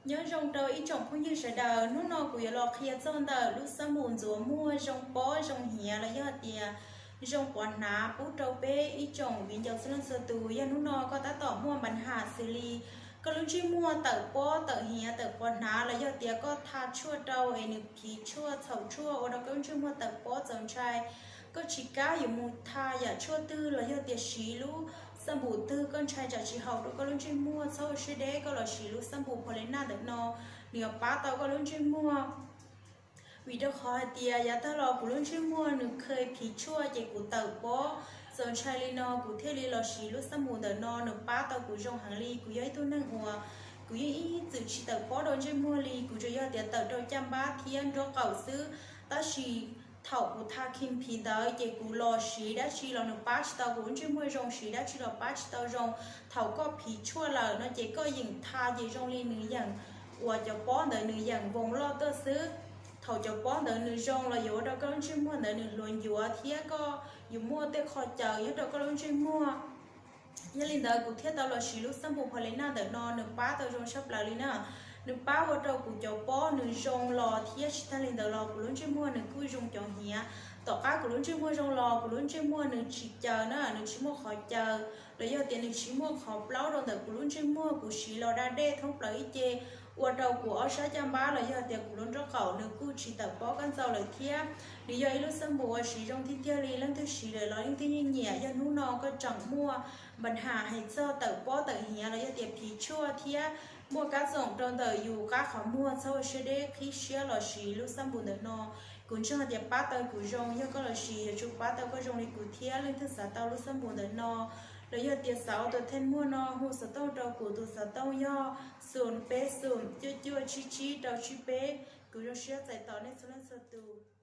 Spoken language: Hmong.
Nyob zoo rau ib tsoom phooj ywg sawv daws, hnub no kuv yuav los qhia txog ntawm lub xab npum ntxuav muag zoo pob zoo hiav los yog tias zoo pov hnav pub rau peb ib tsoom viv ncaus txhua leej txhua tus. Yog hnub no koj tab tom muaj npa nham xws li koj lub ntsej muag tawm pob tawm hiav tawm pov hnav los yog tias koj tha tshuaj rau es nws phiv tshuaj txhaum tshuaj ua rau koj lub ntsej muag tawm pob txaus ntshai, koj tsis kam yuav mus tha yam tshuaj twg los yog tias siv lub xab npum twg koj ntshai tsam tsis haum rau koj lub ntsej muag, txhob ua siab deb, koj los siv lub xab npum Polena ntawm no, nws yuav pab tau koj lub ntsej muag. Vim rau qhov hais tias yav tag los kuv lub ntsej muag nws kheev phiv tshuaj ces kuv tawm pob txaus ntshai li no, kuv thiaj li los siv lub xab npum ntawm no, nws pab tau kuv zoo heev li. Kuv yog ib tug neeg uas kuv yeej ib txwm tsis tawm pob rau ntsej muag li, kuv tsuas yog tias tawm rau caj npab thiab nraub qaum xwb. Tab sis thaum kuv tha cream phiv ntawd ces kuv los siv dab tsi los nws pab tsis tau kuv lub ntsej muag zoo, siv dab tsi los pab tsis tau zoo. Thaum koj phiv tshuaj lawm no ces koj yeem tha ces zoo li nws yeem, uas cov pob ntawd nws yeem voos loj tuaj xwb. Thaum cov pob ntawd nws zoo los yuav ua rau koj lub ntsej muag ntawd nws hluas ncuav thiab koj yuav muaj tej qhov caws nyob rau koj lub ntsej muag. Yog li ntawd kuv thiaj tau los siv lub xab npum Polena ntawm no, nws pab tau zoo tshaj plaws li na. Nws pab ua rau kuv cov pob nws zoo los thiab tsis tag li ntawd los kuv lub ntsej muag nws kuj zoo cov hiav. Tom qab kuv lub ntsej muag zoo los kuv lub ntsej muag nws tsis caws na, nws tsis muaj qhov caws los yog tias nws tsis muaj qhov plaub rau ntawm kuv lub ntsej muag, kuv siv los da dej thoob plaws ib ce, ua rau kuv ob sab caj npab los yog tias kuv lub nraub qaum nws kuj tsis tawm pob kab ntxaus lawm thiab. Nws yog ib lub xab npum uas siv zoo tiag tiag li, leej twg siv lawm los leej twg yeej nyiam. Yog hnub no koj tseem muaj npa nham hais txog tawm pob tawm hiav los yog tias phiv tshuaj thiab muaj kab txoom rau ntawm yus qab qhov muag, txhob ua siab deb, qhib siab los siv lub xab npum ntawm no. Kuv ntseeg tias pab tau kuv zoo, yog koj los siv yuav tsum pab tau koj zoo li kuv thiab. Leej twg xav tau lub xab npum ntawm no los yog tias xav ua tus theej muag no hu xov tooj rau kuv, tus xov tooj yog xoom peb xoom cuaj cuaj tsib tsib rau tsib peb. Kuv zoo siab txais tos nej txhua leej txhua tus.